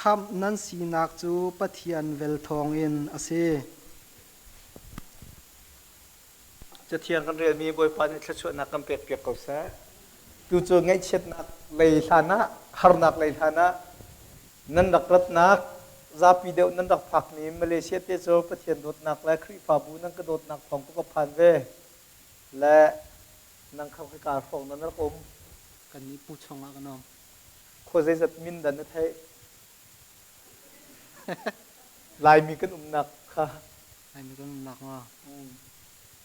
Khamh nan sinak cu Pathian vel thawngin a si. Cathiang kan relmi Bawipa nih thluachuahnak kan pekpiak ko seh. Tu cu ngaihchiatnak lei hlan ah, harnak lei hlan ah nan rak ratnak zapi deuh nan rak phakmi Malaysia te cu Pathian dawtnak le Khrihfabu nan ka dawtnak thawng ka va phan ve. Le nang kha khika hrawng nan rak um. Kannih pu chungah kan um. Khua zeizat min dah na theih? Laimi kan umnak kha. Laimi kan umnak ma?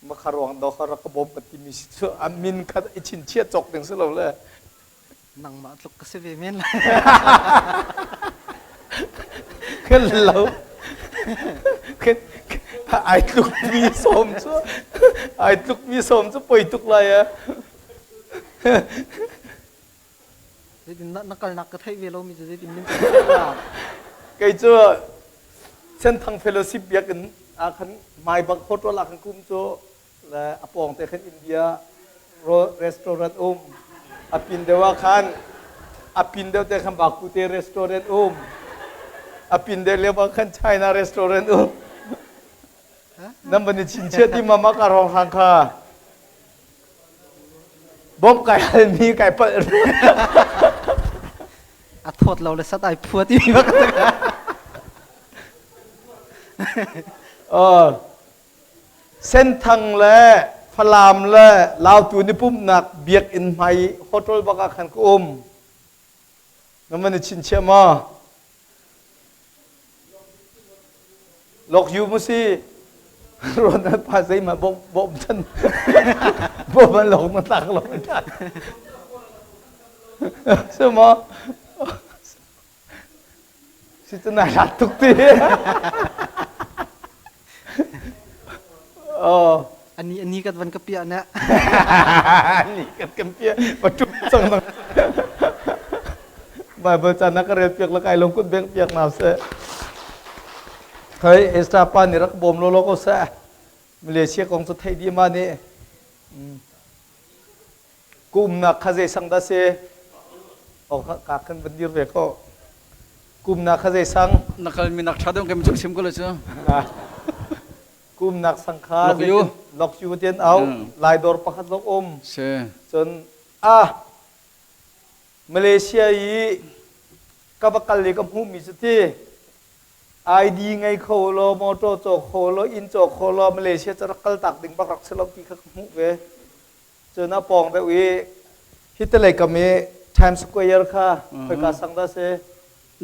Makha ruang do kha rak ka bawm ka timi si cu a min kha i chinchiah cawk ding si lo le. Nangmah tluk ka si ve men lai. Kan lo. Ai tluk mi sawm cu ai tluk mi sawm cu poi tuk lai a. Zeitin na kalnak ka theih ve lomi cu zeitin min Kei cu Senthang Fellowship biakinn ah khan Maibak hotel ah khan kum cu le a pawng te khan India restaurant um a pin deuh ah khan a pin deuh te khan Bakute restaurant um a pin deuh lio ah khan China restaurant um nan van i chinchiah ti mama ka rong hang kha Bawmh kai halmi kai palh. A thawt lo le sat ai phua ti bak. Senthang le Falam le Lautu ni pumhnak biakinn hmai hotel bak ah khan ka um. Na man i chinchiah maw? Lok yu mu si ruan na pa zei ma bom bom chan bom an lok na tlak lo so ma si tu na rat tuk ti oh Ani ani kat van ka pia na. Ani kat kan pia patu cang nang. Bible ca na ka rel piak la kai lung kut beng piak na se. Hei Esther pa nih rak bawm lo lo ko seh. Malaysia kong cu theih dih ma nih. Kumnak kha zei sang dah si? O ka kan van dir ve ko. Kumnak kha zei sang? Na kal mi nak tha deuh kem chim ko le cu. Kumnak sang kha Lok Yu tian au Lai dawr pakhat zong um. Si. Cun ah Malaysia i ka va kal i ka hmuhmi cu ti ID ngei kho law motor caw kho law inn caw kho law Malaysia cu rak kal tak ding bak rak si lo ti kha ka hmuh ve. Cun a pawng deuh i hitalei kam i Times Square kha khoika sang dah si?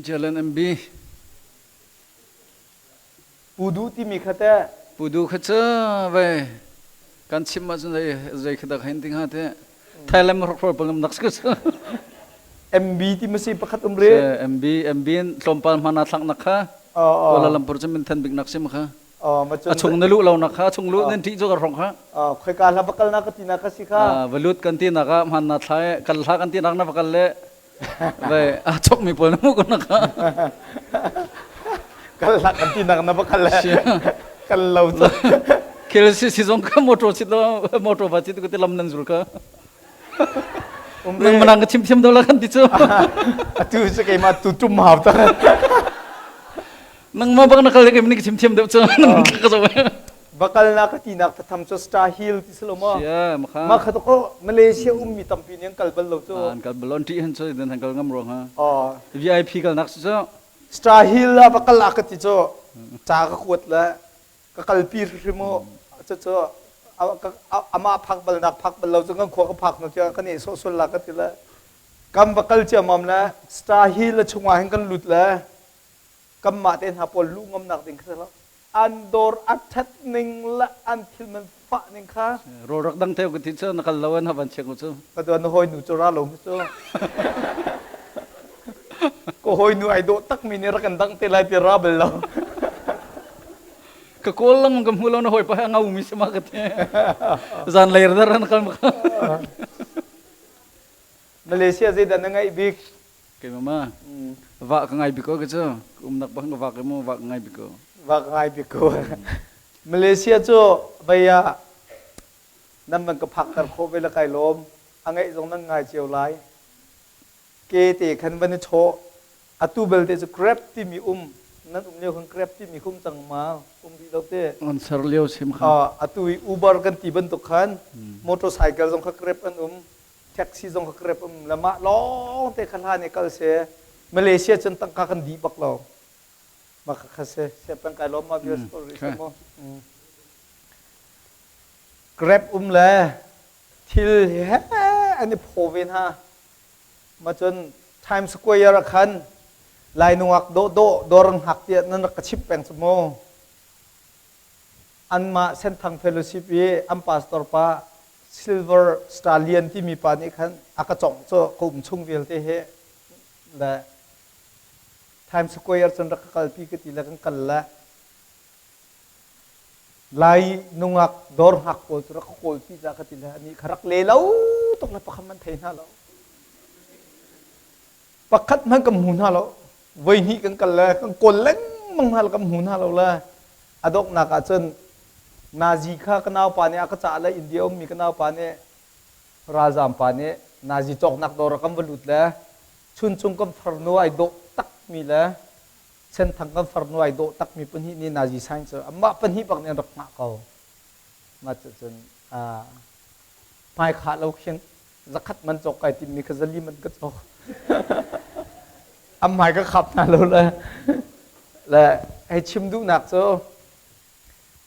Jalan MB. Pudu timi kha teh? Pudu kha cu vei kan chim ahcun zei zei khi dak hen ti hnga teh. Thailand hrokhrol pangam nak si cu. MB ti ma si pakhat um re? MB MB in tlawmpal hmana thlak nak kha Kuala Lumpur cu min than bik nak si ma kha. A chung na luh lo nak kha chung luh nan ṭih cu ka hrong kha. Khoika hla va kal na ka ti na kha si kha. Valut kan ti nak ah hman na thlai kal hla kan ti nak na va kal le Ve a chok mi pawl na mu ko na kha. Kal hlah kan ti nak na va kal le. Kal lo cu. Khel si si zong ka motor sit lo motor va chit ko te lam nan zul ka. Nang manang ka chim thiam do la kan ti cu. Atu cu keimah tu tum hau ta. Nang ma bak na kal le keimah ni ka chim thiam deuh cu. Nang ka zo. Bakal na ka tinak thatham cu Star Hill ti si lo maw? Sia makha. Mah kha ko Malaysia ummi tampi nih an kal bal lo cu. An kal bal an ṭih han cu dan kal ngam ruang ha. VIP kal nak cu. Star Hill ah va kal ah ka ti cu ca ka kuat le ka kalpi hrim u cu cu amah phak bal nak phak bal lo cu kan khua ka phak no tiah kan i sawh sul la ka ti le kam va kal ciamam le Star Hill chungah hin kan lut le kanmah te hna pawl luh ngamnak ding kha si lo an dawr a ṭhat ning le an thil man fah ning kha rawl rak dang theo ka ti cu na kal lo an havan chek cu ka tuan na hawi nu cu ra lo cu ko hawi nu ai dawh tak mi nih rak kan dang te lai ti ra bal lo ka kawl lang ka hmu lo na hawi pa ngau mi sama ka ti zan leir dar an kal ma Malaysia zeidah na ngaih bik Keimah ma va ka ngai bik ko ka cu umnak bang ka vak mu va ka ngai bik ko. Va ka ngai bik ko. Malaysia cu vei ah nan van ka phakter khawh ve le kai lawm. A ngaih zong nan ngai cio lai. Ke te khan van i chawh. Atu belte cu Grab timi um nan um lio khan Grab timi um cang ma um rih lo te. An ser lio sim kha. Atu i Uber kan ti bantuk khan motorcycle zong kha Grab an um, taxi zong kha Grab um le mah lawng te kha hlan i kal se Malaysia cun tangka kan dih bak lo. Mah kha kha se se peng kai lawm ma viewers pawl rih mo. Grab um le thil he an i phaw ve hna. Ma cun Times Square ah khan Lai nungak dawhdawh dawr an hngak tiah nan rak ka chimh peng cu mu. Anmah Senthang Fellowship i an pastor pa Silver Star Lian timi pa nih khan a ka congh cu ka um chung vialte he le Times Square cun rak ka kalpi ka ti le kan kal le Lai nungak dawr hngak pawl cu rak ka kawlpi ca ka ti le anih kha rak le lo tuk le pakhat man thei hna lo. Pakhat hmanh kan hmu hna lo. Voi hnih kan kal le kan kawl lengmang hna le kan hmu hna lo le a donghnak ah cun Nazi kha ka naupa nih a ka cah le India ummi ka naupa nih ralzaam pa nih Nazi cawknak dawr ah kan va lut le chuncung kan farnu ai dawh takmi le Senthang kan farnu ai dawh takmi pahnih nih Nazi sign cu amah pahnih bak nih an rak hngah ko. Mah cucun hmai khah lo khin zakhat man cawk kai timmi kha zali man ka cawk. Am hmai ka khap hna lo le le hei chim duhnak cu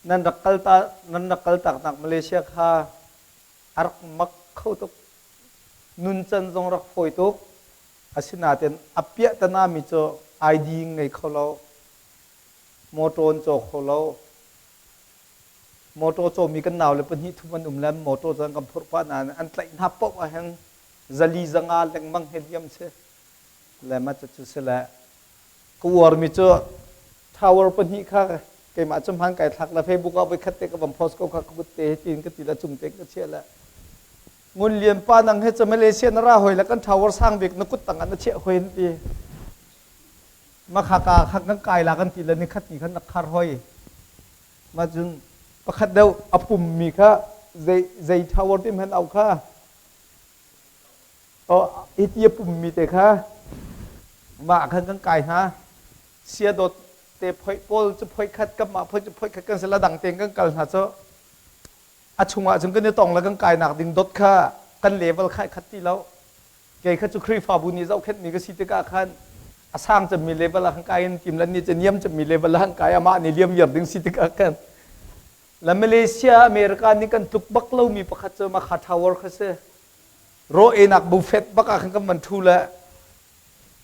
nan rak kal ta nan rak kal taknak Malaysia kha a rak mak kho tuk nuncan zong rak fawi tuk Asinain a piahtana mi cu ID ngei kho lo, motor an caw kho lo. Motor cawmi kan naule pahnih thum an um le motor cu an kan phurh pah nain an tlaih hna paoh ahhin zali zanga lengmang he liam si. Le mah cucu si le ka uarmi cu tower pahnih kha keimah cu hmaan kai thlak le Facebook ah voikhat te ka van post ko kha ka kut te hi tiin ka ti le cung te ka chiah le Ngun Lian pa nang he cu Malaysia na ra hoi le kan tower sang bik na kut tang ah na chiah hoi an ti. Makhaka kha kan kai la kan ti le ni khat ni khan na khar hoi. Ma cun pakhat deuh a pum mi kha zei zei tower tim hen au kha o iti a pum mi te kha ma khan kan kai hna sia dot te phoi pawl cu phoi khat kam ma phoi cu phoi khat kan sela dang ten kan kal hna cu A chungah cun kan i tong le kan kainak ding dot kha kan level kha khat ti lo. Kei kha cu Khrihfabu nih zohkhenhmi ka si tikah khan a sang cemmi level ah kan kai in tim lan nih cu niam cemmi level ah kan kai amah nih liam viar ding si tikah khan la Malaysia America nih kan tluk bak lomi pakhat cu Makha Tower kha si. Raw enak buffet bak ah khan kan van ṭhu le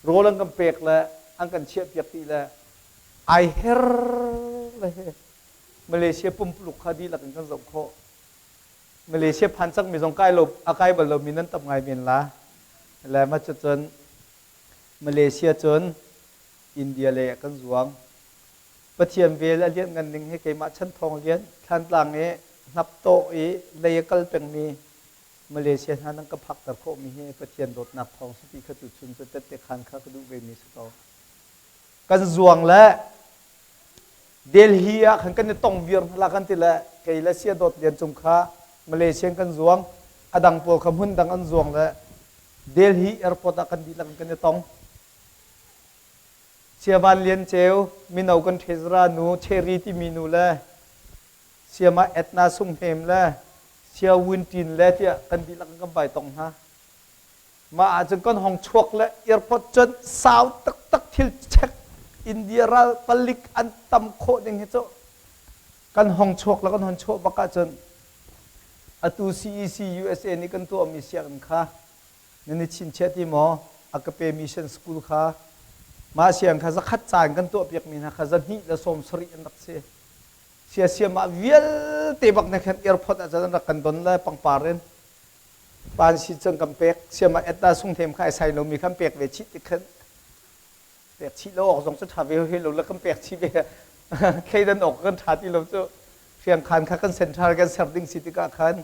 rawl an kan pek le an kan chiah piak dih le ai her le he Malaysia pumpuluk kha dihlak in kan zoh khawh. Malaysia phan cangmi zong kai lo a kai bal lomi nan tam ngai men la. Le ma cun Malaysia cun India le kan zuang. Pathian vel a lian ngan ning hi keimah chan thawng lian Thlantlang i hnap tawh i lei a kal pengmi Malaysia hna nan ka phakter khawhmi hi Pathian dawtnak thawng si ti kha tu chun cu tette khan kha ka duh ve mi si ko. Kan zuang le Delhi ah khan kan i tong viar hna la kan ti le kei le Sia Dawt Lian Cung kha Malaysia kan zuang a dang pawl kha hmun dang an zuang le Delhi airport ah kan dihlak in kan i tong. Siavan Lian Ceu mino kan ṭhezra nu Cherry timi nu le Siama Etna Sung Hnem le Sia Win Tin le tiah kan dihlak in kan vai tong hna. Mah ahcun kan hong chuak le airport cun sau taktak thil check India ral palik an tam khawh ding hi cu kan hong chuak le kan hon chuah bak ahcun atu CEC USA nih kan tuahmi sianginn kha nan i chinchiah ti maw a ka pe mission school kha mah siang kha zakhat ca in kan tuahpiakmi hna kha zahnih le sawm sarih an rak si siasia mah vialte bak ne khan airport ah cun an rak kan don le pangpar in Pansi cun kan pek siam ah etta sungthem kha ai sai lomi khan pek ve chih tik khan pek chih lo awk zong cu ṭha ve he lo le kan pek chih ve thleidan awk kan ṭha ti lo cu hriangkhan kha kan central kan ser ding si tikah khan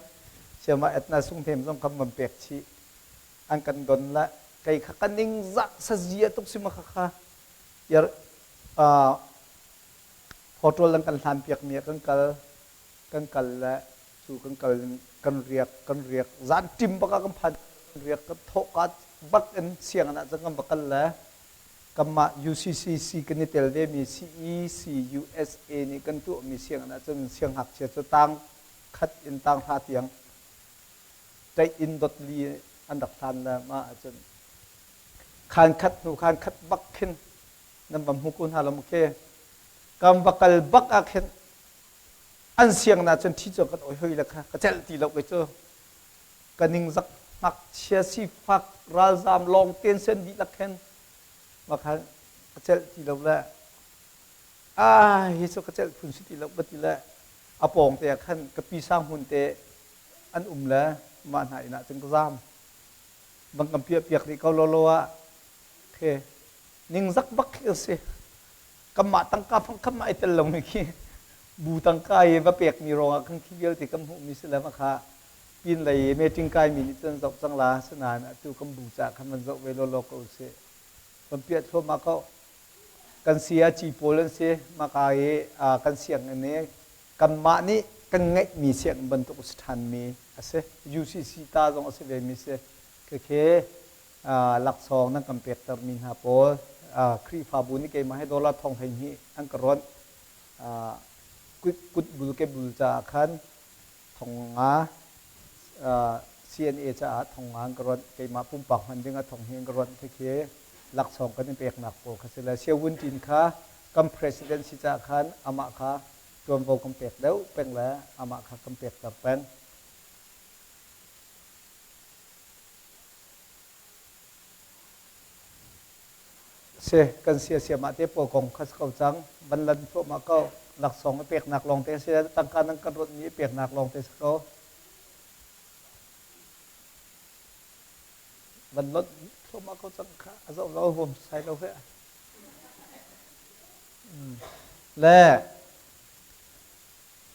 siam ah etna sungthem zong kan van pek chih an kan don la kei kha kan ning zah sazia tuk si ma kha kha yar hotel an kan hlan piak mi kan kal kan kal le cu kan kal in kan riak kan riak zan ṭim bak ah kan phan riak kan thawhka bak in sianginn ah cun kan va kal le Kanmah UCCC kan i tel vemi CECUSA nih kan tuahmi sianginn ahcun siangngakchia cu tang khat in tang hra tiang ṭaih in dot li an rak hlan le mah ahcun khaan khat hnu khaan khat bak khin nan va hmu ko hna lo maw khi? Kan va kal bak ah khin an sianginn ahcun ṭhi cu kan oi hoi le kha ka celh ti lo kei cu. Ka ningzak ngakchia sifak ralzaam lawng ten sen dihlak khin makhan ka celh ti lo le ah hi cu ka celh phun si ti lo ka ti le a pawng te ah khan ka pi sang hmun te an um le mah hna inn ah cun ka zaam bang kan piah piak rih ko lawlaw ah khi ningzak bak khi a si. Kanmah tangka fang khat mah i tel lomi khi bu tangka i va pekmi ruangah khan khi vialte kan hmuhmi si le kha pin lei i meeting kaimi nih cun zoh cang la. Asinain atu kan bu caah khan van zoh ve lawlaw ko usih. Van piah thluahmah ko. Kan CRG pawl an si maka i kan sianginn i kanmah nih kan ngeihmi sianginn bantuk a si ṭhanmi a si. UCC ta zong a si vemi si. Khekhe laksawng nan kan pektermi hna pawl Khrihfabu nih keimah hi dollar thong 12 an ka ronh. Kut bul ke bul caah khan 5000, CNA caah 5000 an ka ronh, keimah pumpak hman ding ah thong hi an ka ronh. Khekhe laksawng kan i peknak pawl kha si le Siawun Tin kha kan president si caah khan amah kha ṭuanvo kan pek deuh peng le amah kha kan pekter peng. Si kan sia siamah te pawl kong kha si ko cang. Van lan thluahmah ko. Laksawng i peknak lawng te si, tangka nan kan rawtmi i peknak lawng te si ko. Van lonh thluahmah ko cang kha a zoh lo huam sai lo he. Le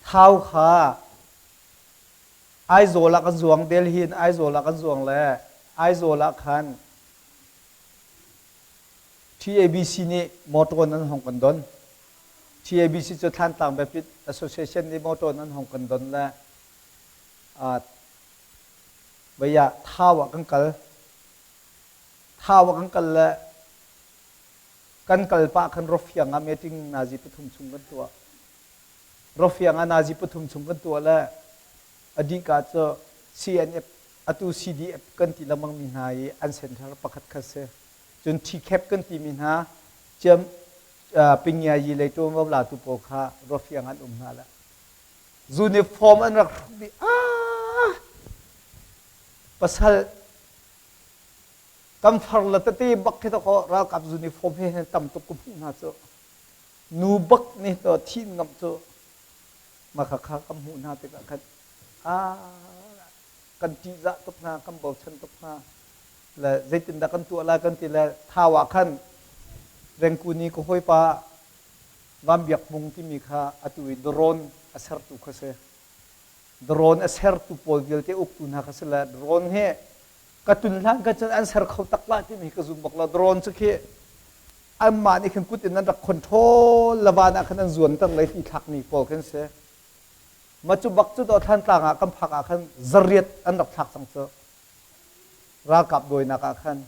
Thau kha Aizawl ah kan zuang. Delhi in Aizawl ah kan zuang le Aizawl ah khan TABC nih motor nan hong kan don. TABC cu Thlantlang Baptist Association nih motor nan hong kan don le vei ah Thau ah kan kal. Thau ah kan kal le kan kal pah khan Rofiang ah meeting nazi pathum chung kan tuah. Rofiang ah nazi pathum chung kan tuah le a dihka cu CNF, atu CDF kan ti lengmang mi hna i an center pakhat kha si. Cun TCAP kan timi hna ciam Pingyayi lei ṭuanvo latu pawl kha Rofiang an um hna le uniform an rak hruk dih. Ah, pasal kan far le tete bak khi to ralkap uniform he tam tuk ku hmuh hna cu nu bak nih to thin ngam cu mah kha kan hmuh hna tikah khan kan ṭihzah tuk hna, kan bochan tuk hna le zeitindah kan tuah lai kan ti le Thau ah khan Rengkuni ka hawipa Van Biak Hmung timi kha atu i drone a sertu kha si. Drone a sertu pawl vialte uktu hna kha si le drone hi ka tun hlan kha cun an ser kho tak lai timi ka zum bak lo. Drone cu khi anmah nih khin kut in an rak control lavan ah khan an zuanter lei ti thlakmi pawl khin si. Ma cu bak cu Thantlang ah kan phak ah khan zariat an rak thlak cang cu. Ralkap dawinak ah khan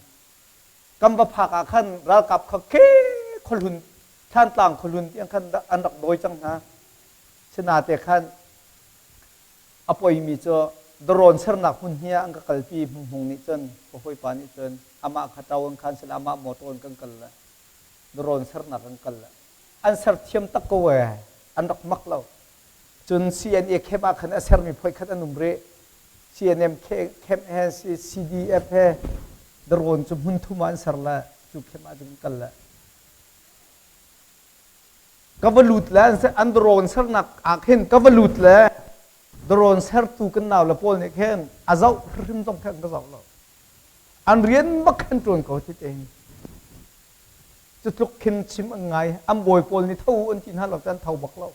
kan va phak ah khan ralkap kha ke khuahlun Thantlang khuahlun tiang khan an rak dawi cang hna. Sinate khan a poimi cu drone sernak hmun hi ah an ka kalpi. Hmunghmung nih cun ka hawipa nih cun amah kha ṭo an khan sila amah motor in kan kal le drone sernak an kal le an ser thiam tak ko ee, an rak mak lo. Cun CNA camp ah khan a sermi phoi khat an um rih. CNM camp he CDF he drone cu hmun thum ah an ser le cu camp ah cun kal le ka va lut le an drone sernak ah khin ka va lut le drone sertu kan nau le pawl nih khin a zoh hrim zong khan ka zoh lo, an rian bak khan ṭuan ko ti te hin. Cu tluk khin chim an ngai. An bawi pawl nih tho an ti hna lo an tho bak lo.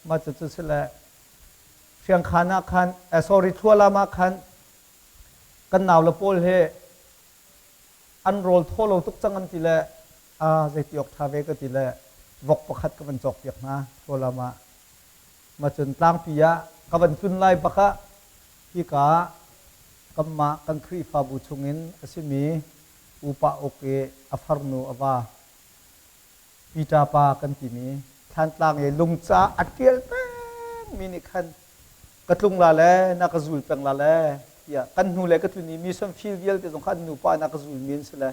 Mah cu cu si le Hriangkhan ah khan, sorry, Thlualam ah khan kan nau le pawl he an rawl thaw lo tuk cang an ti le zeiti awk ṭha ve ka ti le vok pakhat ka van cawk piak hna Thlualam ah. Ma cun tlangpi ah ka van tlun lai bak ah hika kanmah kan Khrihfabu chungin a simi Upa Uk i a farnu a va Peter pa kan timi Thlantlang i lungca a ṭial pengmi nih khan ka tlung la le na ka zul peng la le tiah kan hnu le ka tlun i mission field vialte zong kha an nupa na ka zulmi an si le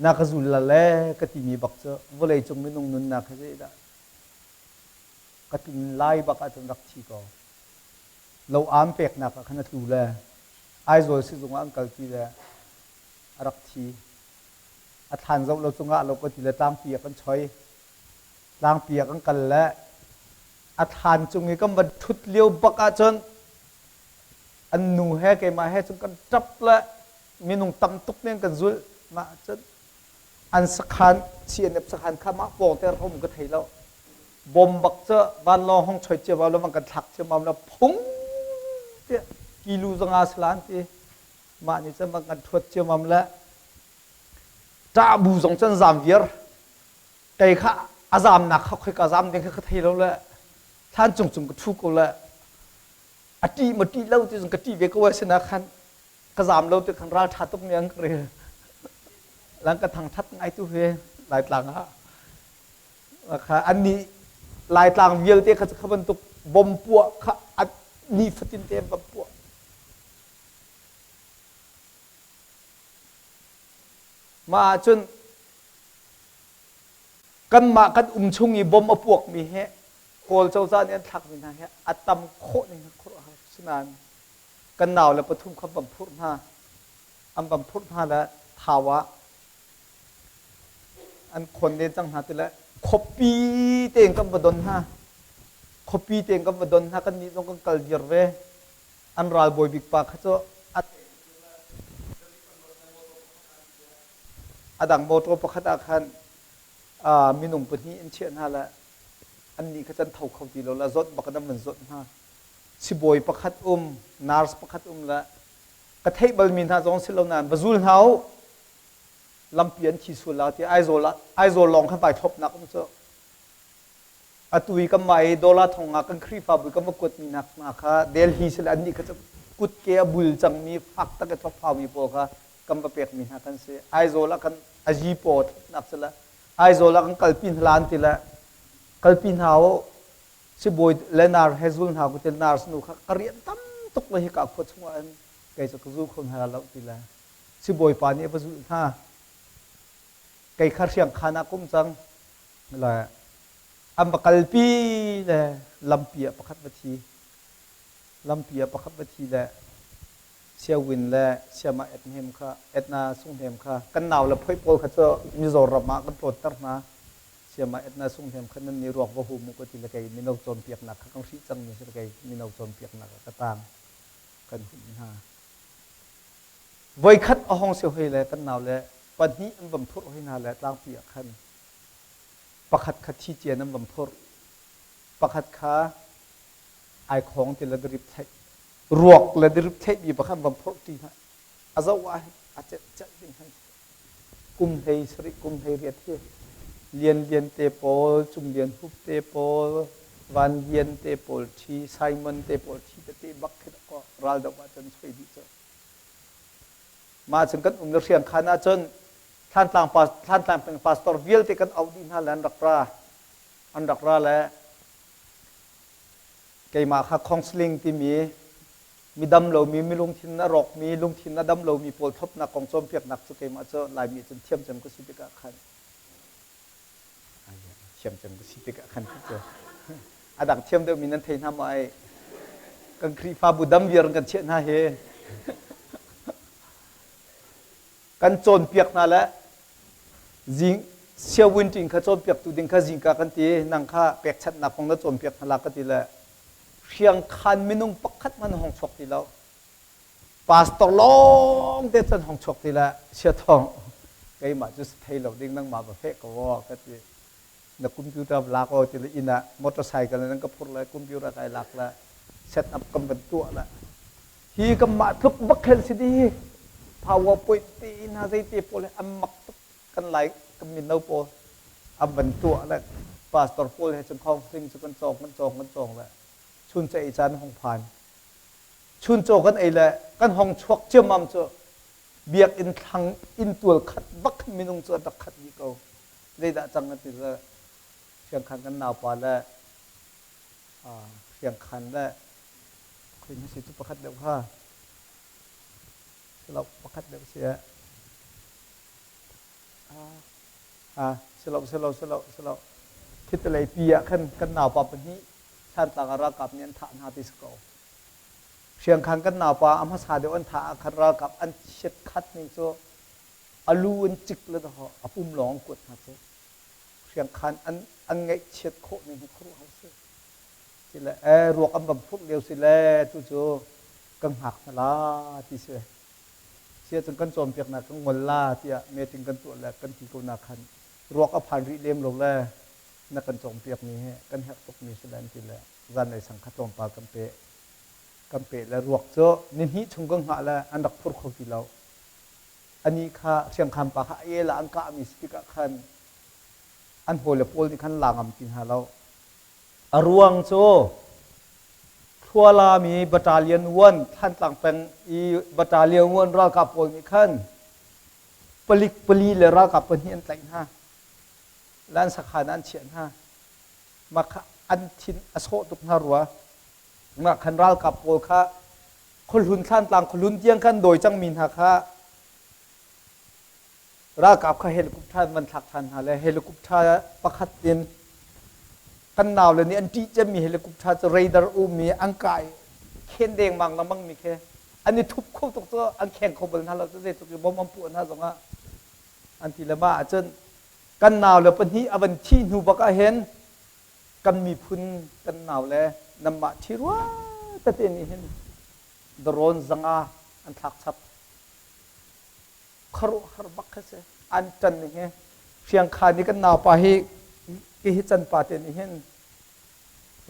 na ka zul la le ka timi bak cu vawlei cung minung nunnak hi zeidah ka tlun lai bak ahcun rak thi ko. Lo aam peknak ah khan a tlu le Aizawl sizung ah an kalpi le a rak thi. A thlan zoh lo cu ngah lo ka ti le tlangpi ah kan choi. Tlangpi ah kan kal le a thlan cung i kan van ṭhut lio bak ahcun an nu he keimah he cun kan ṭap le minung tam tuk nih an kan zulh. Mah cun an sakhan CNF sakhan kha mah pawng te rom ka thei lo. Bom bak cu vanlawng hong choi ciammam le van kan thlak ciammam le phung tiah kilu zanga sala an ti. Mah nih cun van kan ṭhuat ciammam le ṭah bu zong cun zam viar. Kei kha a zamnak kha khoika zam ding kha ka thei lo le thlan cung cung ka ṭhu ko le a ṭih ma ṭih lo ti zong ka ṭih ve ko ai sinah khan ka zam lo ti khan ral ṭha tuk mi an ka rel. Lang ka thangṭhat ngai tu hi Laitlang ah. Kha annih Laitlang vialte kha kha bantuk bom puah kha ni fatin te an van puah. Mah ahcun kanmah kan um chung i bom a puakmi hi Kawl cozah nih an thlakmi hna hi a tam khawh ning khuaruahhar sinain kan nau le pathum kha van phurh hna an van phurh hna le thau ah an khon len cang hna ti le khuapi tein kan va don hna khuapi tein kan va don hna kan nih zong kan kal viar ve an ralbawi bik pa kha cu a dang motor pakhat ah khan minung pahnih an chiah hna le annih kha can tho kho ti lo la zawt bak in an van zawt hna sibawi pakhat um nurse pakhat um le ka theih balmi hna zong si lo nain va zul hna u lampi an thi sual la ti Aizawl ah Aizawl lawng khan vai thlopnak um cu atu i kanmah i dollar thong ah kan Khrihfabu kan va kuatmi hna hna kha Delhi sile annih kha kutke a bul cangmi fak tak i thlop haumi pawl kha kan va pekmi hna kan si Aizawl ah kan azi paw thlopnak sile Aizawl ah kan kalpi hna lan ti le kalpi hna u sibawi le nar he zul hna ku til nurse nu kha ka rian tam tuk le hika khua chungah in kei cu ka zul kho hna lo ti le sibawi pa nih a va zulh hna kei kha hriang khan ah kum cang le an va kalpi le lampi ah pakhat va thi lampi ah pakhat va thi le Siawin le Siama Etnem kha Etna Sunghnem kha kan nau le phoi pawl kha cu Mizoram ah kan tlawtter hna Siama Etna Sunghnem kha nan nih ruak va hum u ka ti le kei mino cawnpiaknak kha kan hrih cangmi si le kei mino cawnpiaknak ah ka tang kan humh hna voikhat a hong si hoi le kan nau le pahnih an van phurh hoi hna le tlangpi ah khan pakhat kha thi cian an van phurh pakhat kha ai khong ti le drip thlaih ruak le drip thlaihmi pakhat van phurh ti hna a zoh ah a celh celh ding han kum hlei sarih kum hlei riat hi lian lian te pawl cung lian hup te pawl van lian te pawl thi Simon te pawl thi tete bak khi ko ral do ah cun soi dih cu mah cun kan um le hriang khan ah cun Thlantlang pa Thlantlang peng pastor vialte kan auh dih hna le an rak ra an rak ra le keimah kha counseling timi mi dam lomi mi lungthin a rawkmi lungthin a dam lomi pawl thlopnak kong cawnpiaknak cu keimah cu Laimi cun thiam cem ka si tikah khan thiam cem ka si tikah khan cu a dang thiam deuhmi nan thei hna maw ai kan Khrihfabu dam viar kan chiah hna hi kan cawnpiak hna le zing siawin ṭing kha cawnpiaktu ding kha zingka kan ti nang kha pekchanhnak kong na cawnpiak hna la ka ti le hriangkhan minung pakhat hmanh hong chuak ti lo pastor lawng te cun hong chuak ti le siathong keimah cu thei lo ding nangmah va feh ko ka ti na computer lak o ti le inn ah motorcycle nan ka phur le computer kai lak le set up kan van tuah le hi kan mah tluk bak khen si di powerpoint te hna zei te pawl an mak tuk kan lai kan mino pawl an van tuah le pastor pawl he cun counseling cu kan cawng kan cawng kan cawng le chun ca ei caan hong phan chun caw kan ei le kan hong chuak ciammam cu. Biakinn thlang inntual khat bak khan minung cu an rak khat dih ko. Zeidah cang an ti le Hriangkhan kan naupa le Hriangkhan le khoi na si cu pakhat deuh kha silo pakhat deuh si ah silo silo silo silo khitalei pi ah khan kan naupa pahnih Thantlang ah ralkap nih an thah hna ti si ko. Hriangkhan kan naupa a hmasa deuh an thah ah khan ralkap an chiat khat ning cu a lu an cik le dawh a pum lawng an kuat hna cu. Hriangkhan an an ngaihchiat khawh ning hi khuaruahhar si. Sile ruak an van phurh lio si le tu cu kan hngak hna la ti si. Sia cun kan cawnpiaknak kan ngol la tiah meeting kan tuah le kan ti ko na khan ruak a phan rih lem lo le na kan cawnpiakmi hi kan herh tukmi si le an ti le zanlei sang kha tlawmpal kan pe kan pe le ruak cu nihnih chung kan hngah le an rak phur kho ti lo. Ani kha hriangkhan pa kha a el ah an kahmi si tikah khan an hawile pawl nih khan la ngam ti hna lo. A ruang cu Thlualami Battalion 1 Thantlang peng i Battalion 1 ralkap pawl nih khan palik pali le ralkap pahnih an tlaih hna. Le an sakhan ah an chiah hna. Mah kha an thin a sawh tuk hna rua. Mah khan ralkap pawl kha khuahlun Thlantlang khuahlun tiang khan dawi cangmi hna kha ralkap kha helicopter in van thlak ṭhan hna le helicopter pakhat in kan naule nih an ṭih cemmi helicopter cu radar ummi an kai khen dengmang lengmang mi khi an i thup kho tuk cu an kheng kho bal hna lo cu zeitluk i bom an puah hna zongah an ti le mah ahcun kan naule pahnih a van thih hnu bak ah hin kan miphun kan naule nanmah ṭhi rua tete nih hin drone zanga an thlak chap. Khuaruahhar bak kha si. An ṭan ning hi Hriangkhan i kan naupa hi hi can pa te nih hin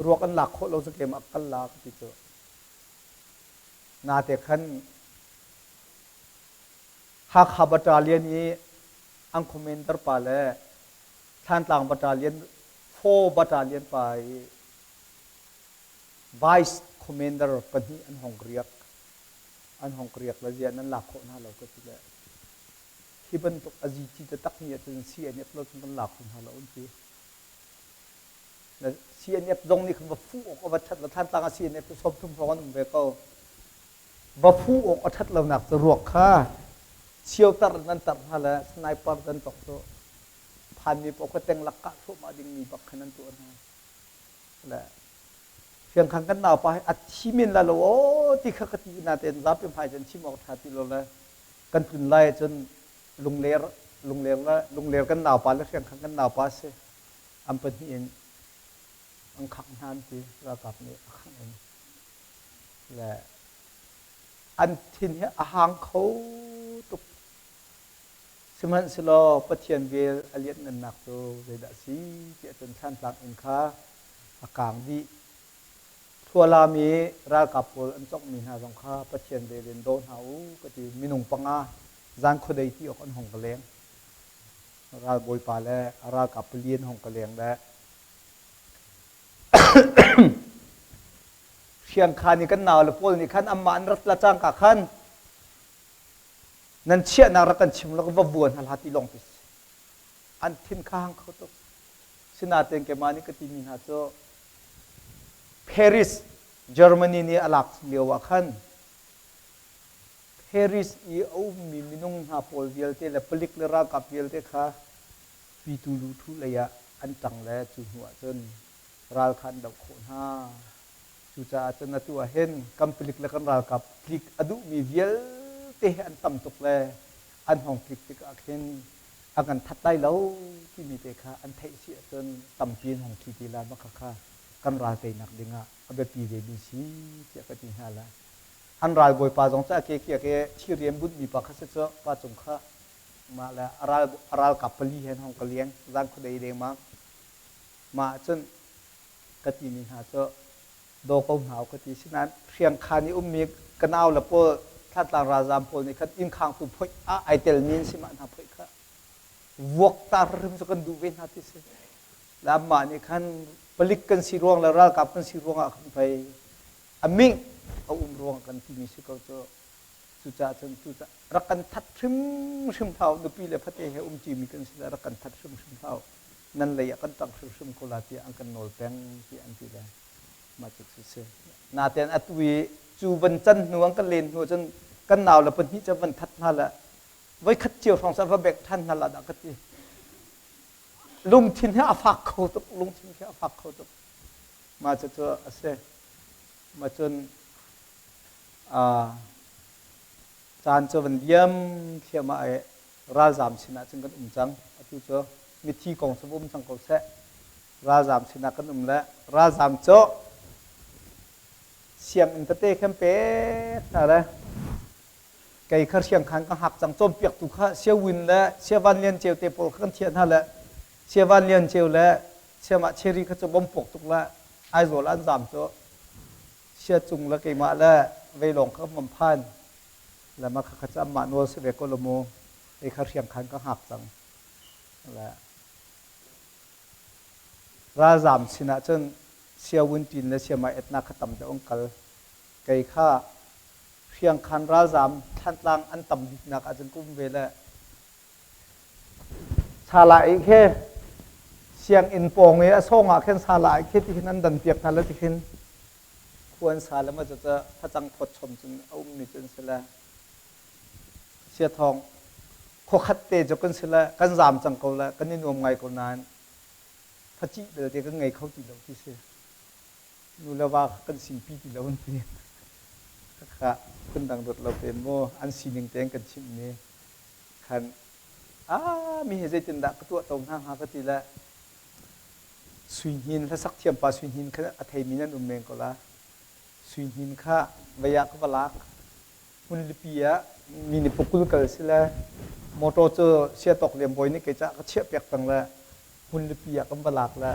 ruak an lak khawh lo cu keimah kal la ka ti cu. Nate khan Hakha Battalion i an commander pa le Thlantlang Battalion 4 Battalion pa i Vice Commander pahnih an hong riak. An hong riak le ziah nan lak khawh hna lo ka ti le hi bantuk a zi taktak mi ahcun CNF lo cun kan lak kho hna lo an ti. CNF zong nih khan va fuh awk a va ṭhat lo. Thantlang ah CNF cu 30 hrawng an um ve ko. Va fuh awk a ṭhat lonak cu ruak kha siotar in an tarh hna le sniper an cawk cu phanmi paoh kha teng lak kah thluahmah dingmi bak khan an tuah hna. Le Fiangkhang kan naupa hi a thi men la lo aw ti kha ka ti natein zapi hmai cun chim awk ṭha ti lo le kan tlun lai ahcun lungler lungler le lungler kan naupa le hriangkhang kan naupa si an pahnih in an khangh hna an ti ralkap nih a khangh in le an thin hi a hang kho tuk. Sihmanhsehlaw Pathian vel a lianhngannak cu zeidah a si tiah cun Thlantlang inn kha a kaang dih. Thlualam i ralkap pawl an conghmi hna zong kha Pathian vel in daw hna u ka ti. Minung panga zan khuadei ti awk an hung ka leng. Ralbawipa le a ralkap pali an hung ka leng le Hriangkhan i kan naule pawl nih khan anmah an rat la cangka khan nan chiahnak rak kan chim lo va vuan hna hlah ti lawng ti si. An thin kha hang kho tuk. Sinain keimah nih ka timi hna cu Paris, Germany nih a lak lio ah khan Paris i a ummi minung hna pawl vialte le palik le ralkap vialte kha pitu luthu lei ah an ṭang le cu hnu ah cun ral kha an doh khawh hna. Cucaah cun atu ah hin kan palik le kan ralkap tlik a duhmi vialte hi an tam tuk le an hong tlik tikah khin a kan that lai lo timi te kha an theih si ahcun tampi an hong thi ti lai mah khakha kan ral teinak dingah a biapi vemi si tiah ka ti hna lai. An ral bawipa zong cu a ke kiak i thirian bunhmi pa kha si cu pa cung kha mah le a ral a ralkap pali he an hong ka leng zan khuadei dengmang mah cun ka timi hna cu daw ko hna u ka ti. Sinain hriangkhan i ummi ka nau le pawl Thantlang ralzaam pawl nih khan innkhangtu phoih ah ai telmi an si mah hna phoih kha vuak tar hrim cu kan duh ve hna ti si. Le anmah nih khan palik kan si ruang le ralkap kan si ruangah khan pei a ming a um ruang kan timi si ko cu. Cucaah cun cucaah rak kan that hrimhrim hlah u, nupi le fate he um ṭimi kan si le rak kan that hrimhrim hlah u. Nan lei ah kan ṭang hrimhrim ko la tiah an kan nawl peng tiah an ti le mah cu cu si. Natein atu i cu van can hnu an kan len hnu cun kan nau le pahnih cu van that hna le voikhat cio hrawng cu va bek ṭhan hna la dah ka ti. Lungthin hi a fak kho tuk, lungthin khi a fak kho tuk. Mah cu cu a si. Mah cun caan cu van liam thliahmah i ralzaam sinah cun kan um cang. Atu cu mithi kong cu va um cang ko seh. Ralzaam sinah kan um le ralzaam cu sianginn tete khan pek hna le kei kha hriangkhan ka hngak cang cawnpiaktu kha Siawin le Siavan Lian Ceu te pawl kha kan thiah hna le Siavan Lian Ceu le Siamah Cherry kha cu bom puak tuk le Aizawl an zaam cu Sia cung le keimah le veilawng kha kan phan le mah kha cu anmah nawl si ve ko lo mu kei kha hriangkhan ka hngak cang le ralzaam sinah cun Siawun Tin le Siamai Etna kha tam deuh an kal kei kha hriangkhan ralzaam Thlantlang an tam biknak ahcun ka um ve le Sala i khi sianginn pawng i a sawng ah khin sala i khi ti khin an dan piak hna le ti khin khua an sa le ma cu facang phawt chom cun a ummi cu an si le siathawng khuakhat te cu kan si le kan zaam cang ko le kan i nuam ngai ko nain facih belte kan ngei kho ti lo ti si nu le va kan sinpi ti lo an ti khakha phundang dawt lo tein mu an sining tein kan chimh mi khan a mi hi zeitindah ka tuah to hna hnga ka ti le Sui Hnin hlasak thiam pa Sui Hnin kha a theimi nan um men ko la Sui Hnin kha vei ah ka va lak hmunlipi ah mi nih pukul kal si le motor cu siatawk liam bawi nih kei ca ka chiah piak peng le hmunlipi ah kan va lak le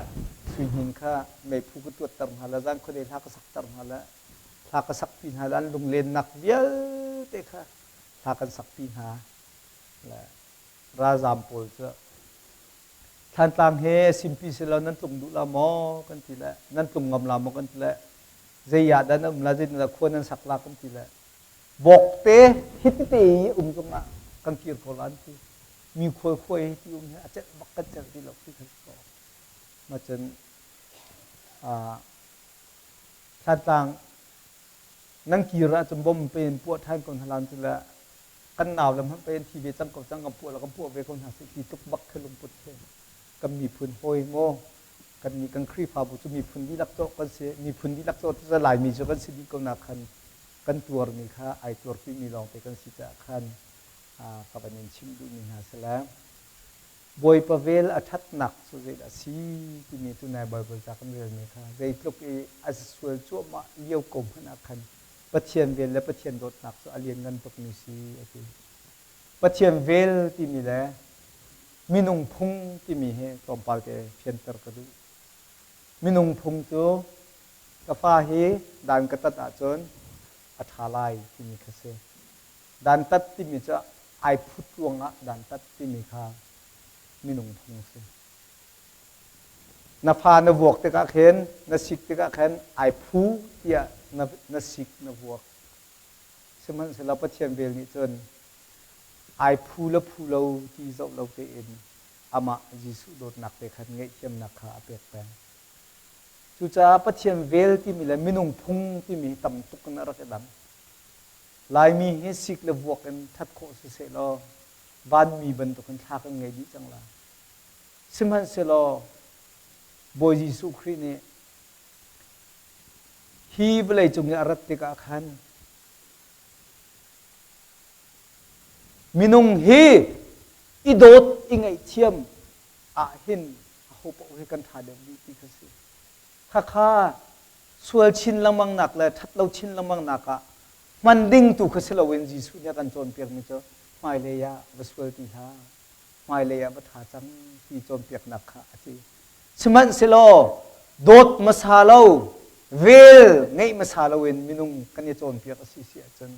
Sui Hnin kha meiphu ka tuatter hna le zan khuadei hla ka sakter hna le hla ka sakpi hna le an lunglennak vialte kha hla kan sakpi hna le ralzaam pawl cu Thlantlang he simpi si lo nan tlung duh la maw kan ti le nan tlung ngam la maw kan ti le zei ah dah nan um la zeitindah khua nan sak la kan ti le bawkte hitite i um zongah kan kir ko la an ti mi khual khuai hi ti um hi a celh bak kan celh ti lo ti kha si ko ma cun Thlantlang nan kir ahcun bom pe in puah ṭhan ko hna lan ti le kan nau le hmanh pe in thi ve cang ko cang kan puah le kan puah ve ko hna sih ti tluk bak khi lungput khi kan miphun hawi maw kan nih kan Khrihfabu cu miphun dihlak cawh kan si miphun dihlak cawh cu Laimi cu kan si dih ko na khan kan tuarmi kha ai tuarpimi lawngte kan si caah khan ka van in chimh duhmi hna si le Bawipa vel a ṭhatnak cu zeidah a si timi tunai Baibal ca kan relmi kha zeitluk i a sual cuahmah lio ko hmanh ah khan Pathian vel le Pathian dawtnak cu a lianngan tukmi si a ti. Pathian vel timi le minung phung timi hi tlawmpal te fianter ka duh. Minung phung cu ka fa hi dan ka tat ahcun a ṭha lai timi kha si. Dantat timi cu ai phut ruangah dantat timi kha minung phung a si. Na fa na vuak tikah khin, na sik tikah khin ai phu tiah na, na sik na vuak. Sihmanhsehlaw Pathian vel nih cun ai phu le phu lo ti zoh lo tein amah Jesuh dawtnak te khan ngaihthiamnak kha a pek peng. Cucaah Pathian vel timi le minung phung timi hi tam tuk in a rak i dang. Laimi hi sik le vuak in ṭhat khawh sisehlaw vanmi bantukin thla kan ngei dih cang lai. Sihmanhsehlaw Bawi Jesuh Khrih nih hi vawleicung i a rat tikah khan minung hi i dawt i ngaihthiam ah hin aho paoh hi kan ṭha deuh dih ti kha si. Khakha sual chin lengmang nak le ṭhat lo chin lengmang nak ah hman ding tu kha si loin Jesuh nih a kan cawnpiakmi cu hmailei ah va sual ti hlah, hmailei ah va ṭha cang ti cawnpiaknak kha a ti. Sihmanhsehlaw dawt hmasa lo, vel ngeih hmasa loin minung kan i cawnpiak a si si ahcun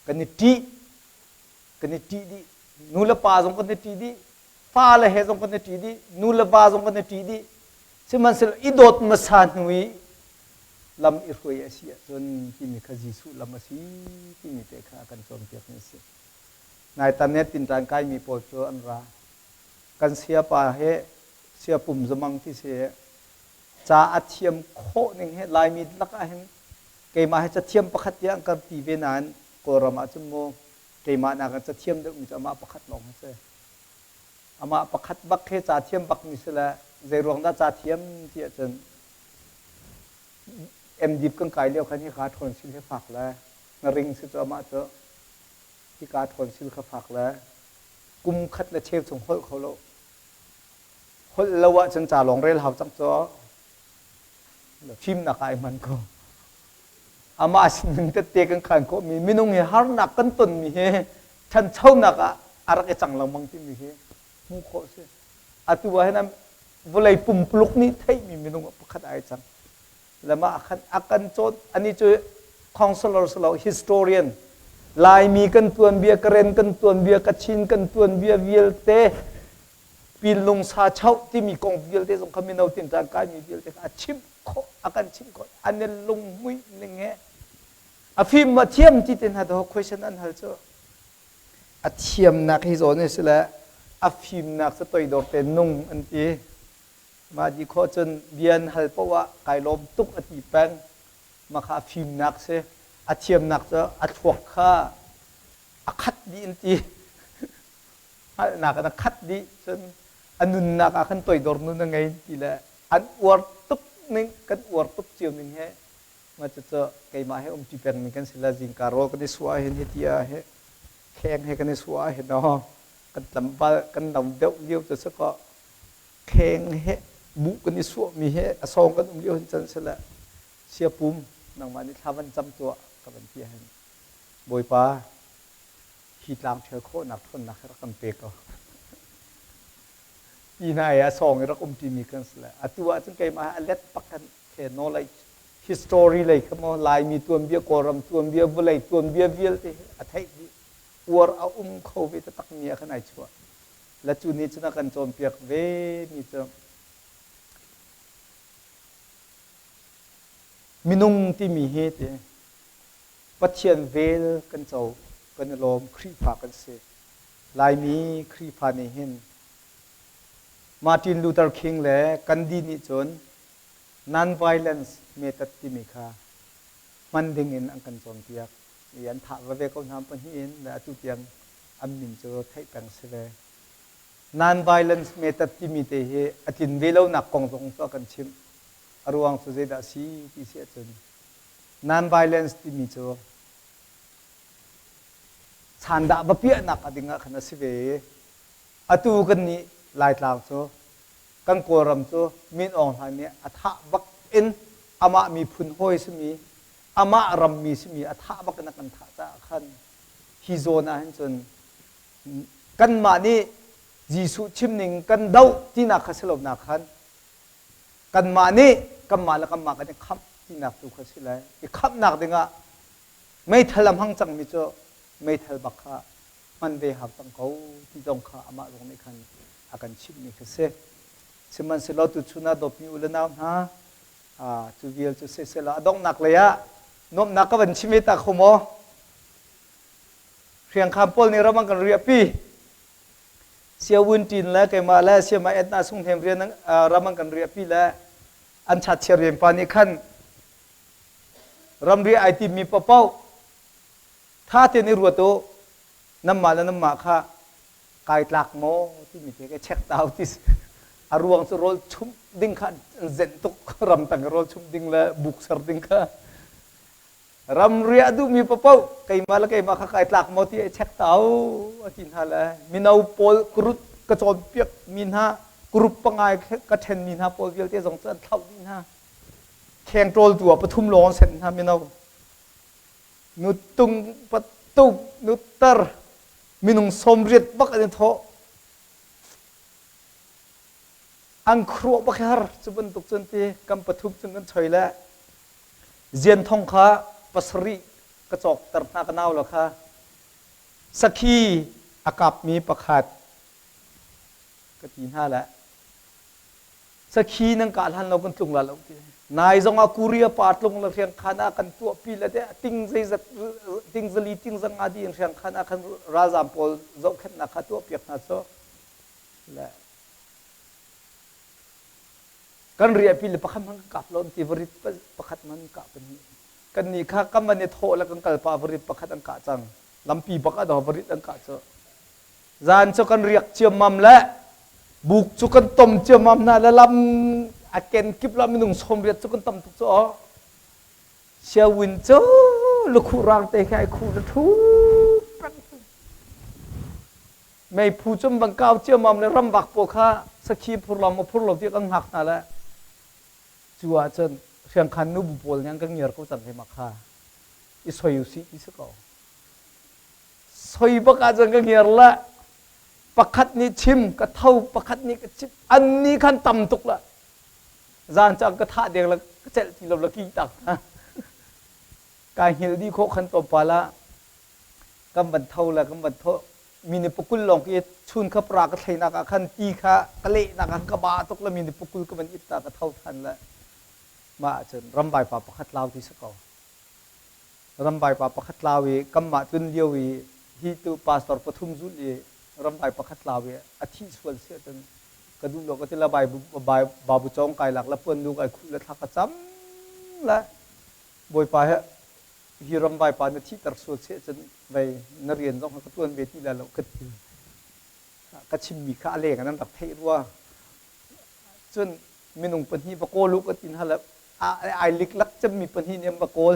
kan i ṭih, kan i ṭih dih. Nu le pa zong kan i ṭih dih, fale he zong kan i ṭih dih, nu le va zong kan i ṭih dih. Sihmanhsehlaw i dawt hmasa hnu i Lam i hruai a si ahcun timi kha Jesuh lam a si timi te kha a kan cawnpiakmi a si. Naitan he tinṭan kaimi pawl cu an ra. Kan sayapa he siapum zamang ti si ca a thiam khawh ning he Laimi lakah hin keimah he cathiam pakhat tiah an kan ti ve nain Kawlram ah cun mu keimah nakin cathiam deuhmi cu amah pakhat lawng a si. Amah pakhat bak he ca thiam bakmi si le zeiruang dah ca thiam ti ahcun MDip kan kai lio khan hika ṭhawn sil hi fak le ngaring si cu amah cu hika ṭhawn sil kha fak le kum khat le cheu chung holh kho lo. Holh lo ahcun ca lawng rel hau cang cu fimnak ah ai hman ko. Amah sinin tette kan khan khawhmi minung hi harnak kan tonmi hi ṭhanchonak ah a rak i cang lengmang timi hi hmuh khawh a si. Atu ah hin vawlei pumpuluk nih theihmi minung pakhat ai cang. Le mah khan a kan cawn ani cu counselor si lo historian Laimi kan tuanbia Karen kan tuanbia Kachin kan tuanbia vialte pinlung sa chauh timi kong vialte zong kha mino tinṭan kaimi vialte kha a chimh khawh a kan chimh khawh an i lunghmuih ning he a fim a thiam ti te hna to question an hal cu a thiamnak hi zawn si le a fimnak cu toidor te nung an ti mah di khawh cun bian hal poah kai lawm tuk a ti peng mah kha a fimnak si a thiamnak cu a thluak kha a khat dih an ti hngalhnak in a khat dih cun a nunnak ah khan toidor nun a ngei ti le an uar tuk ning kan uar tuk cio ning he ma cucu keimah he umṭi peng mi kan si la zingka rawl kan i suah hin hiti ah he kheng he kan i suah hin no kan tlangval kan no deuh lio cu si kaw kheng he buh kan i suah mi he a sawng kan um lio hin can si le siapum nangmah nih thla van cam tuah ka van ti hin Bawipa hi tlang ṭhial khawhnak ṭhawnnak hi rak kan pe ko. Ti hna i a sawng i rak umṭimi kan si le atu ahcun keimah a let bak kan the knowledge history lei kha maw Laimi tuanbia Kawlram tuanbia vawlei tuanbia vialte hi a theih dih uar a um kho ve taktak mi ah khan ai chuah la cu nih cun a kan cawnpiak ve mi cu minung timi hi ti Pathian vel kan co, kan i lawm, Khrihfa kan si. Laimi Khrihfa nih hin Martin Luther King le Gandhi nih cun non-violence method timi kha hman ding in an kan cawnpiak. I an thah veve ko hna pahnih in le atu tiang an min cu theih peng si ve. Non-violence method timi te hi a tlin ve lonak kong zong cu a kan chimh. A ruang cu zeidah a si ti si ahcun Non-violence timi cu sandah va piahnak a ding ah khan a si ve i atu kan nih Laitlang cu kan Kawlram cu Min Aung Hlaing nih a thah bak in amah miphun hawi simi amah rammi simi a thah bak in a kan thah caah khan hi zawn ah hin cun kanmah nih Jesuh chimning kan doh tinak kha si lo nak khan Kanmah nih kanmah le kanmah kan i khamh tinak tu kha si lai. I khamhnak dingah meithal a hmang cangmi cu meithal bak kha hman ve hau cang ko ti zong kha amah zong nih khan a kan chimhmi kha si. Sihmanhsehlaw tuchun ah dawtmi u le nau hna, cu vial cu siseh a donghnak lei ah nuamhnak ka van chim ve ta kho maw? Hriangkhan pawl nih ram an kan riahpi. Siawun ṭin le keimah le siamah etna sunghnem rian ram an kan riahpi le an chatchia rian pa nih khan ramri ai timmi paohpaoh tha tein i ruat u nanmah le nanmah kha kai tlak maw timi te ka check tau ti a ruang cu rawl chumh ding kha an zenh tuk ramtang i rawl chumh ding le buk ser ding kha Ramriah duhmi paohpaoh keimah le keimah kha kai tlak maw ti ai check ta u a ti hna le mino pawl group ka cawnpiak mi hna group pangai ka ṭhenmi hna pawl vialte zong cu an thlauh dih hna. Kheng ṭawltu ah pathum lawng an senh hna mino. Nutung patuk nutar minung 80 bak an i thawh. An khuruah bak har cu bantuk cun ti kan pathum cun kan choi le Zianthong kha pasarih ka cawkter hna ka nau lo kha. Sakhi a kapmi pakhat ka ti hna le sakhi nan kah hlan lo kan tlung la lo ti. Nai zongah Korea pa tlung le hriangkhan ah kan tuahpi le te ting zeizat ting zali ting zanga di in hriangkhan ah khan ralzam pawl zohkhenhnak kha tuahpiak hna cu le kan riahpi le pakhat hmanh kan kap lo ti varit pakhat man kah pahnih kan nih kha kan van i thawh le kan kalpa varit pakhat an kah cang lampi bak ah varit an kah cu Zan cu kan riak ciammam le buk cu kan tom ciammam hna le lam a kenkip la minung 80 cu kan tam tuk cu aw. Siawin cu lukhuh rang te khi ai khuh le thu peng. Meiphu cu bang kau ciammam le ramvak pawl kha sakhi phur lo maw phur lo ti kan hngak hna le cu ahcun hriangkhan nubu pawl nih an kan ngiar ko cang hi ma kha i soi usih ti si ko. Soi bak ahcun ka ngiar le pakhat nih chim ka tho pakhat nih ka chim an nih khan tam tuk la zan cang ka thah deng la ka celh ti lo la ki tak kai hngilh dih khawh khan tlawmpal ah kan van tho le kan van tho mi ni pakul lawng ki chun kha pra ka thleinak ah khan ti kha ka lehnak ah ka ba tuk la mi ni pakul ka van it ta ka tho than le mah ahcun ramvai pa pakhat lau ti si ko Ramvai pa pakhat tlau i kanmah tlun lio i hi tu pastor pathum zulh i ramvai pakhat tlau i a thih sual si ahcun ka duh lo ka ti la babu cawng kai lak la puan nu kai khuh le thla ka cam le Bawipa he hi ramvai pa na thihter sual si ahcun vei na rian zong ka tuan ve ti la lo ka ti. Ka chimmi kha a leng an rak theih rua. Cun minung pahnih va kawl u ka ti hna le ai liklak cemmi pahnih nih an va kawl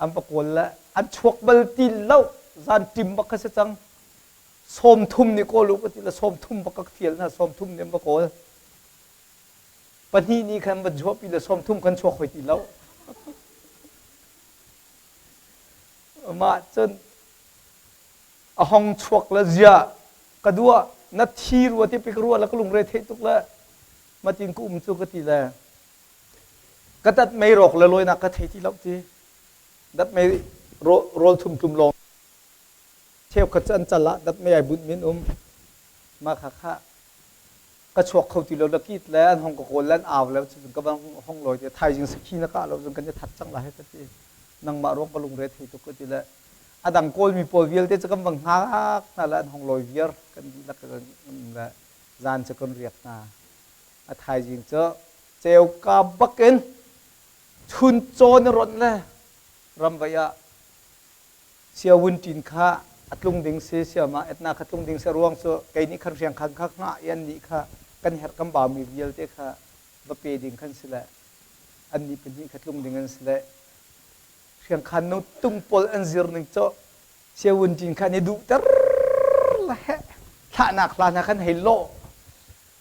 an va kawl le an chuak bal ti lo zan ṭim bak kha si cang 30 nih kawl u ka ti le 30 bak ka fial hna 30 nih an va kawl pahnih nih khan va chuahpi le 30 kan chuak hoi ti lo mah cun a hong chuak le zia ka dua na thi rua ti pi ka rua le ka lungre theih tuk le matin ka um cu ka ti le ka dat mei rawk le lawinak ka thei ti lo ti dat mei rawl thum tlum lawng cheukhat cu an cal ah dat mei ai bunh min um ma kha kha ka chuak kho ti lo la kit le an hong ka kawl le an au le cun ka bang hong lawi ti thaizing sakhi na ka lo cun kan i that cang la he ka ti nangmah ruang ka lungre thei tuk ka ti le a dang kawlmi pawl vialte cu kan vang hngak hna le an hong lawi viar kan dihlak kan le zan cu kan riak hna a thaizing cu ceuka bakin chun caw na ronh le ramvai ah siawun ṭin kha a tlung ding si siama etna kha tlung ding si ruang cu kei nih khan riang khan kha hngah i an nih kha kan herh kan baumi vialte kha va pe ding khan si le an nih pahnih kha tlung ding an si le hriangkhan nu tung pawl an zir ning cu siawun ṭin kha an i duhter le heh thlahnak hla hna khan hei lawh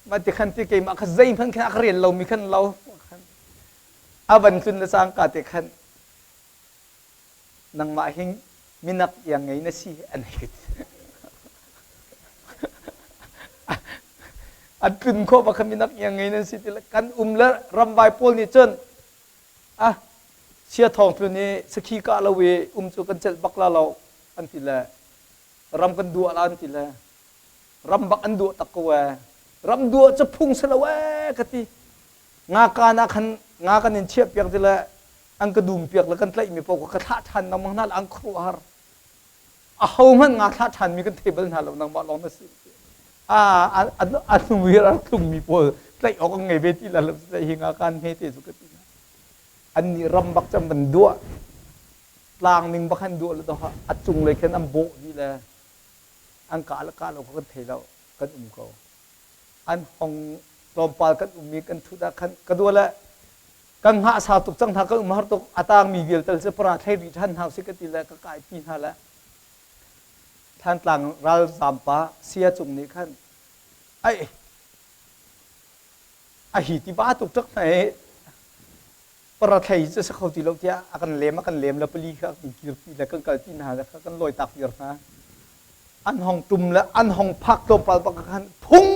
ma ti khan ti keimah kha zeihmanh khan a ka rian lomi khan lo a van tlun le cangka te khan nangmah hi minak iang ngei na si an hei an tlun khawh bak kha minak iang ngei na si ti le kan um le ramvai pawl nih cun ah sia thawng tlun i sakhi kah lo i um cu kan celh bak la lo an ti le ram kan duah la an ti le ram bak an duah tak ko ee ram duah cu phung si lo ee ka ti nga kaan ah khan nga kan in chiah piak ti le an ka dum piak le kan tlaih mi paoh ka thlah ṭhan nang hna an khuaruahhar a ho hmanh nga thlah ṭhan mi kan thei bal hna lo nangmah lawng na si a a hnu a tlung mi pawl tlaih awk an ngei ve ti la lo hi nga kaan hme te cu ka ti an nih ram bak cam van duah tlang ning bak han duah le to a cung lei khan an bawh dih le an kah le kah lo kan thei lo kan um ko an hong tlawmpal kan um i kan thut ah khan ka dua le kan hngah sau tuk cang hna kan um har tuk a tang mi vialte cu para thlei rih than hna si ka ti le ka kai pi hna le Thantlang ralzam pa sia cung nih khan ai a hi ti ba tuk tak hna para thlei cu si kho ti lo tiah a kan lem a kan lem le pali kha kan kirpi le kan kalpi hna le kha kan lawi tak viar hna an hong tum le an hong phak tlawmpal bak khan phung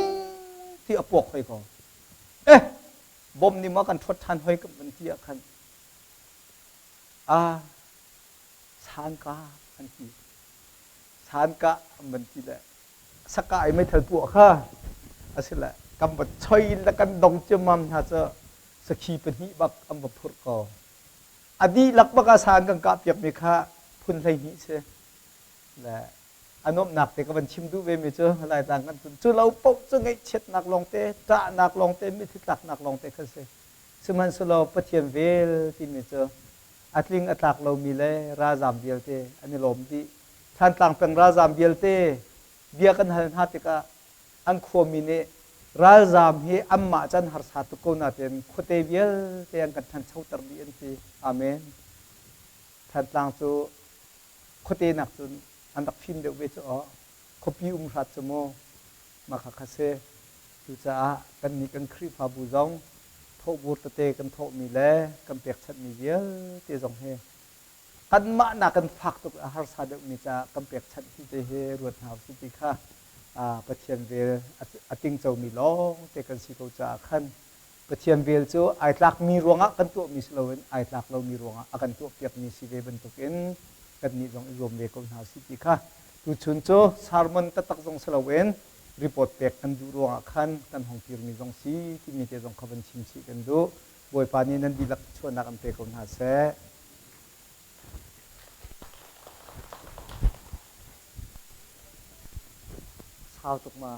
ti a puak hoi ko eh bom nih ma kan ṭhuat ṭhan hoi kan van ti ah khan a sanka an ti sanka an van ti le saka i meithal puah kha asile kan va choi le kan dong ciammam hna cu. Sakhi pahnih bak an va phurh ko. A dihlak bak ah sa an kan kahpiakmi kha phun 12 si. Le a nuamhnak te ka van chim duh ve mi cu Laitlang kan tun. Cu lo paoh cu ngaihchiatnak lawngte, ṭahnak lawngte, mitthli tlaknak lawngte kha si. Sihmanhsehlaw Pathian vel timi cu a tling a tlak lomi le ralzaam vialte an i lawm dih. Thantlang peng ralzaam vialte bia kan hal hna tikah an khuami nih ralzaam hi anmah can harsa tuk ko nain khuate vialte an kan ṭhanchoter dih an ti. Amen. Thantlang cu khuate nak cun an rak fim deuh ve cu aw. Khuapi um hrat cu mu mah kha kha si. Cucaah kannih kan Khrihfabu zong thawhbur tete kan thawhmi le kan pekchanhmi vialte zong hi kanmah nakin fak tuk a harsa deuhmi caah kan pekchanh ti te hi ruat hna usih ti kha Pathian vel a tingcomi lawngte kan si ko caah khan Pathian vel cu ai tlakmi ruangah kan tuahmi si loin ai tlak lomi ruangah a kan tuahpiakmi si ve bantukin kannih zong i zuam ve ko hna usih ti kha tuchun cu sermon taktak zong si loin report pek kan duh ruangah khan kan hong kirmi zong si timi te zong kha van chim chih kan duh. Bawipa nih nan dihlak chuahnak an pe ko hna seh. Sau tuk ma.